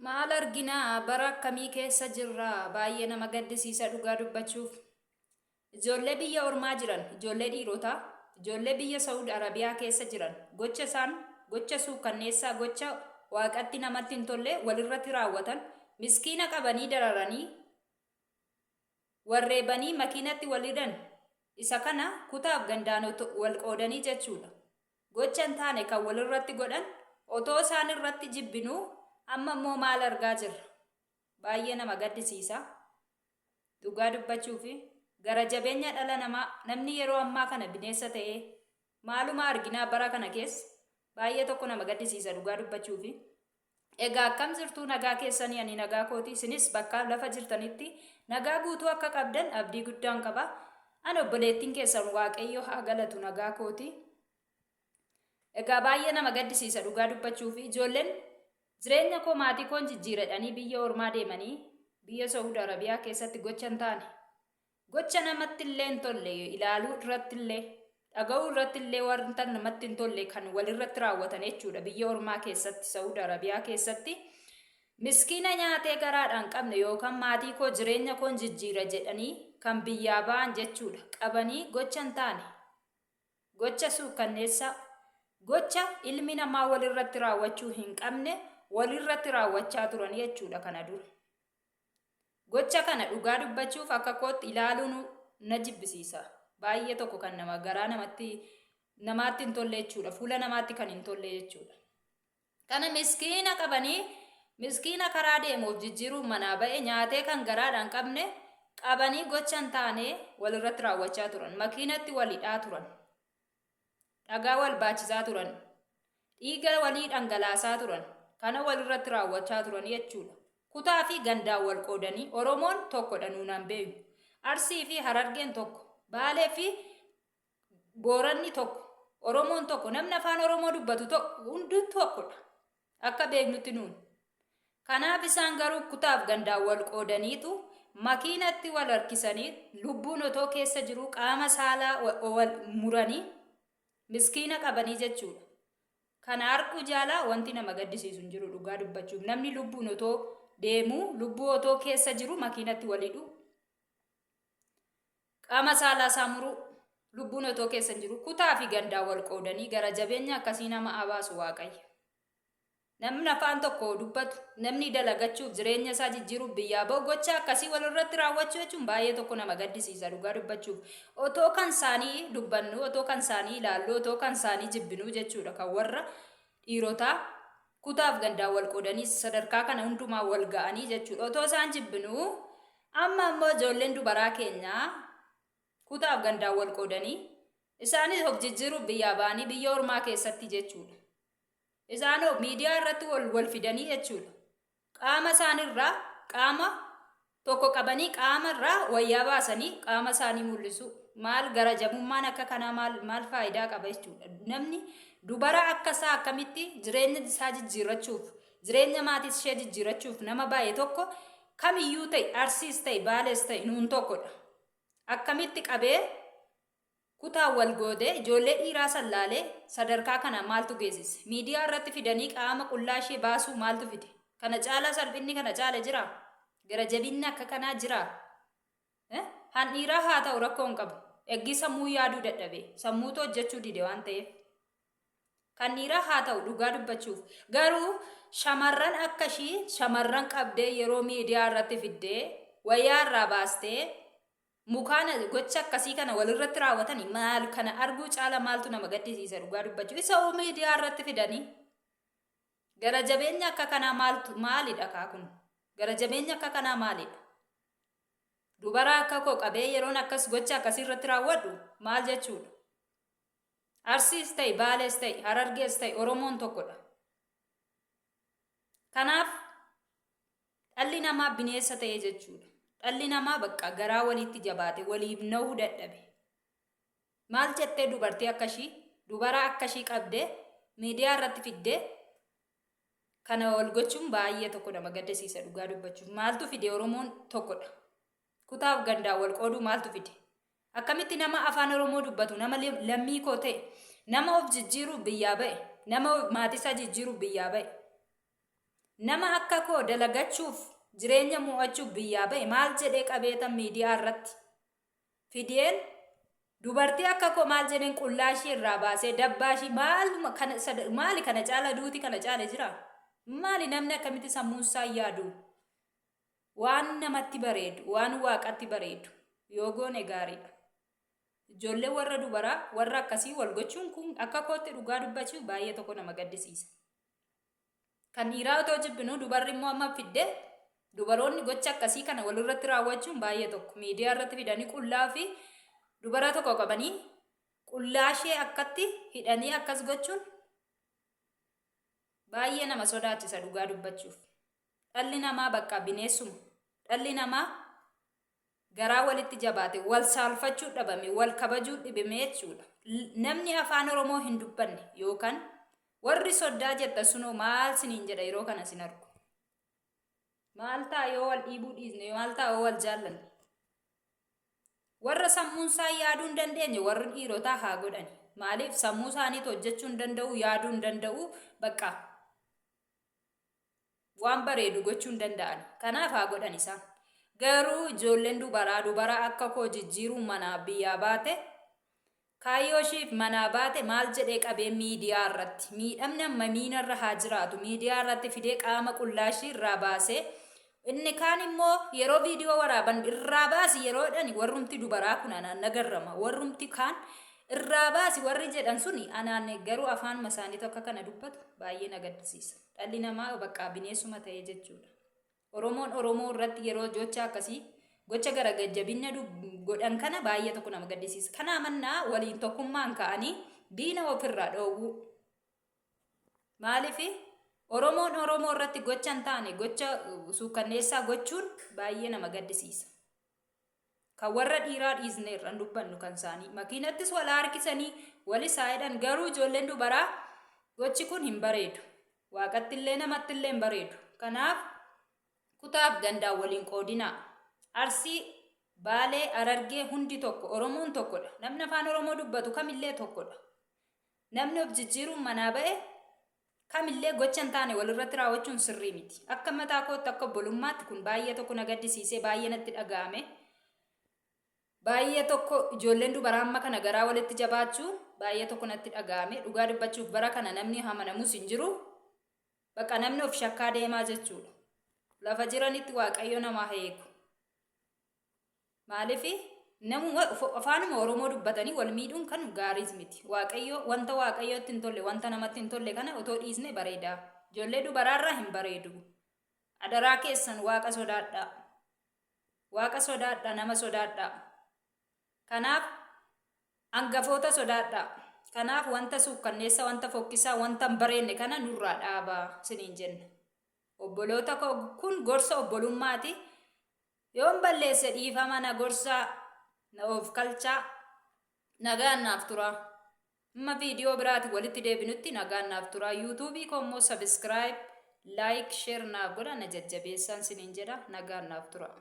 Maal argina bara akkamii keessa jirra baay'ee nama gaddisiisa dhugaa dubbachuuf. Ijoollee biyya ormaa jiran, ijoollee dhiirotaa, ijoollee biyya Saud Arabiyaa keessa jiran gocha isaan gocha suukkanneessaa gocha waaqatti namatti hin tolle walirratti raawwatan miskiina qabanii dararanii warreebanii makiinatti wal hidhan isa kana kutaaf gandaan wal qoodanii jechuudha. Gocha hin taane kan walirratti godhan otoo isaan irratti jibbinuu amma immoo maal argaa jirra? Baay'ee nama gaddisiisa. Dhugaa dubbachuuf gara jabeenya dhala namaa namni yeroo ammaa kana bineensa ta'ee maaluma arginaa bara kana keessa baay'ee tokko nama gaddisiisa dhugaa dubbachuuf. Egaa akkam jirtuu nagaa keessanii ani nagaa kooti isinis bakka lafa jirtanitti nagaa guutuu akka qabdan abdii guddaan qaba. Ani obboleettiin keessan Waaqayyo haa galatu nagaa kooti. Egaa baay'ee nama gaddisiisa dhugaa dubbachuuf ijoolleen jireenya koo maatii koon jijjiiradhanii biyya ormaa deemanii biyya Saudi Arabiyaa keessatti gocha hin taane Gocha namatti illee hin tolle ilaaluu irratti illee dhaga'uu irratti illee wanta namatti hin tolle kan walirratti raawwatan jechuudha biyya ormaa keessatti Saudi Arabiyaa keessatti miskiina nyaatee garaadhaan qabne yookaan maatii koo jireenya koon jijjiira jedhanii kan biyyaa ba'an jechuudha qabanii gocha hin taane gocha suukkanneessaa gocha ilmi namaa walirratti raawwachuu hin qabne walirratti raawwachaa turan jechuudha kana dura. Gocha kana dhugaa dubbachuuf akka kootti ilaaluun na jibbisiisa. Baay'ee tokko kan nama garaa namatti namaatti hin tolle jechuudha. Fuula namaatti kan hin tolle jechuudha. Kana miskiina qabanii miskiina karaa deemuuf jijjiiruun manaa ba'e nyaatee kan garaadhaan qabne qabanii gocha hin taane walirratti raawwachaa turan. Makiinatti wal hidhaa turan. Dhagaa wal baachisaa turan. Dhiiga walii dhangalaasaa turan. Kana walirratti raawwachaa turan jechuudha. Kutaa fi gandaan wal qoodanii Oromoon tokkodha nuunaan beeknu. Arsii fi Harargeen tokko. Baalee fi Booranni tokko. Oromoon tokko. Namni afaan Oromoo dubbatu tokko hunduu tokkodha. Akka beeknutti nuun. Kanaaf isaan garuu kutaaf gandaan wal qoodaniitu makiinatti wal harkisanii lubbuun otoo keessa jiruu qaama saalaa wal muranii miskiina qabanii jechuudha. Kana arguu jaalaa wanti nama gaddisiisu hin jiru dhugaa dubbachuuf. Namni lubbuun otoo deemuu lubbuu otoo keessa jiru makiinatti wal hidhuu qaama saalaa isaa muruu lubbuun otoo keessa hin jiru kutaa fi gandaan wal qoodanii gara jabeenya akkasii nama abaasu Waaqayyo. Namni afaan tokko dubbatu, namni dalagachuuf jireenya isaa jijjiiruuf biyyaa ba'u gocha akkasii walirratti raawwachuu jechuun baay'ee tokko nama gaddisiisa dhugaa dubbachuuf. Otoo kan isaanii dubbannu, otoo kan isaanii ilaallu, otoo kan isaanii jibbinuu jechuudha kan warra dhiirotaa kutaaf gandaan wal qoodanii sadarkaa kana hundumaa wal ga'anii jechuudha. Otoo isaan jibbinuu amma immoo ijoolleen dubaraa keenyaa kutaaf gandaan wal qoodanii isaanis of jijjiiruuf biyyaa ba'anii biyya ormaa keessatti jechuudha. Isaanoo miidiyaa irratti wal wal fidanii jechuudha. Qaama isaanirraa qaama tokko qabanii qaama irraa wayyaa baasanii qaama isaanii mul'isu. Maal gara jabummaan akka kanaa maal maal faayidaa qaba jechuudha. Namni dubara akka isaa akkamitti jireenya isaa jijjiirrachuuf jireenya maatii ishee jijjiirrachuuf nama baay'ee tokko kamiyyuu ta'e Arsiis ta'e Baalees ta'e nuun tokkodha. Akkamitti qabee Kutaan wal goodee ijoollee dhiiraa san laalee sadarkaa kana maaltu geessise? Miidiyaa irratti fidanii qaama qullaa ishee baasuu maaltu fide? Kana caalaa salphinni kana caale jiraa? Gara jabinni akka kanaa jiraa? Han dhiiraa haa ta'u rakkoo hin qabu. Eggii sammuu yaaduu dadhabe. Sammuutu hojjechuu dide waan ta'eef. Kan dhiiraa haa ta'u dhugaa dubbachuuf. Garuu shamarran akka ishii shamarran qabdee yeroo miidiyaa irratti fiddee wayyaa irraa baastee Mukaana gocha akkasii kana walirratti raawwatani maal kana arguu caala maaltu nama gaddisiisa dhugaa dubbachuu isa hoo miidiyaa irratti fidanii gara jabeenya akka kanaa maaltu maalidha kaa kun gara jabeenya akka kanaa maalidha dubara akka koo qabee yeroon akkas gocha akkasii irratti raawwadhu maal jechuudha Arsiis ta'e Baalees ta'e Harargees ta'e Oromoon tokkodha kanaaf Dhalli namaa bineessa ta'e jechuudha. Dhalli namaa bakka garaa waliitti jabaate waliif na'uu dadhabe. Maal jettee dubartii akka ishii dubara akka ishii qabdee miidiyaa irratti fiddee kana wal gochuun baay'ee tokko nama gaddisiisa dhugaa dubbachuuf. Maaltu fide Oromoon tokkodha. Kutaaf gandaan wal qooduu maaltu fide? Akkamitti nama afaan Oromoo dubbatu nama lammii koo ta'e nama of jijjiiruuf biyyaa ba'e nama maatii isaa jijjiiruuf biyyaa ba'e. Nama akka koo dalagachuuf jireenya mo'achuuf biyyaa ba'e maal jedhee qabeetan miidiyaa irratti fideen dubartii akka koo maal jedheen qullaa ishii irraa baasee dabbaa ishii maali kana caala duuti kana caale jira? Maali namni akkamitti sammuun isaa yaadu? Waan namatti bareedu, waan waaqatti bareedu yoo goone gaariidha. Ijoollee warra dubaraa warra akkasii wal gochuun kun akka kootti dhugaa dubbachuu baay'ee tokko nama gaddisiisa. Kan dhiiraa otoo jibbinuu dubarri immoo amma fidde dubaroonni gocha akkasii kana walirratti raawwachuun baay'ee tokko miidiyaa irratti fidanii qullaa fi dubara tokko qabanii qullaa ishee akkatti hidhanii akkas gochuun baay'ee nama sodaachisa dhugaa dubbachuuf. Dhalli namaa bakka bineessuma. Dhalli namaa garaa walitti jabaate wal saalfachuu dhabame wal kabajuu dhibame jechuudha. Namni afaan Oromoo hin dubbanne yookaan warri soddaa jetta sunoo maal siniin jedha yeroo kana sin argu. Maal ta'a yoo wal dhiibuu dhiisne, maal ta'a yoo wal jaallanne? Warra sammuun isaa yaaduu hin dandeenye warri dhiirotaa haa godhani. Maaliif sammuu isaaniitu hojjechuu hin danda'u, yaaduu hin danda'u, bakka waan bareedu gochuu hin danda'an. Kanaaf haa godhan isaan. Garuu ijoolleen dubaraa dubara akka koo jijjiiruu manaa biyyaa baate kaayyoo ishiif manaa baate maal jedhee qabee miidiyaa irratti miidhamni hammamii narra haa jiraatu miidiyaa irratti fidee qaama qullaa ishii irraa baasee inni kaan immoo yeroo viidiyoo waraaban irraa baasi yeroo jedhani warrumti dubaraa kun anaan nagarrama warrumti kaan irraa baasi warri jedhan suni anaan garuu afaanuma isaaniitu akka kana dubbatu baay'ee na gaddisiisa. Dhalli namaa bakka bineensuma ta'ee jechuudha. Oromoon Oromoo irratti yeroo gocha akkasii gocha gara jabina godhan kana baay'ee tokko nama gaddisiisa. Kanaa mannaa waliin tokkummaan ka'anii diina ofirraa dhoowwuu. Maaliif Oromoon Oromoo irratti gocha hin taane gocha suukanneessaa gochuun baay'ee nama gaddisiisa. Kan warra dhiiraa dhiisne irra hin dubbannu kan isaanii. Makiinattis wal harkisanii wal isaa jedhan garuu ijoolleen dubaraa gochi kun hin bareedu. Waaqatti illee namatti illee hin bareedu. Kanaaf kutaaf gandaan waliin qoodinaa. Arsii, Baalee, Harargee hundi tokko, Oromoon tokkodha. Namni afaan Oromoo dubbatu kamillee tokkodha. Namni of jijjiiruun manaa ba'e kamillee gocha hin taane walirratti raawwachuun sirrii miti. Akka mataa kootti akka obbolummaatti kun baay'ee tokko na gaddisiisee baay'ee natti dhaga'ame. Baay'ee tokko ijoolleen dubaraa amma kana garaa walitti jabaachuu baay'ee tokko natti dhaga'ame. Dhugaa dubbachuuf bara kana namni amanamus hin jiru. Bakka namni of shakkaa deemaa jechuudha. Lafa jiranitti Waaqayyo nama haa eegu. Maaliif namuma afaanuma Oromoo dubbatanii wal miidhuun kan gaariis miti. Waaqayyo wanta Waaqayyootti hin tolle wanta namatti hin tolle kana otoo dhiisne bareeda. Ijoollee dubaraarraa hin bareedu. Adaraa keessan Waaqa sodaadhaa. Waaqa sodaadhaa nama sodaadhaa. Kanaaf hangafoota sodaadhaa. Kanaaf wanta suukkanneessa wanta fokkisaa wanta hin bareedne kana nurraa dhaabaa siniin jenna. Obboloota koo kun gorsa obbolummaati. Yoon balleesse dhiifama na gorsaa, na oofkalchaa, nagaan naaf turaa. Amma viidiyoo biraati walitti deebinutti nagaan naaf turaa. Yuutuubii koo immoo subscribe, like, share naaf godha na jajjabeessaan siniin jedha nagaan naaf turaa.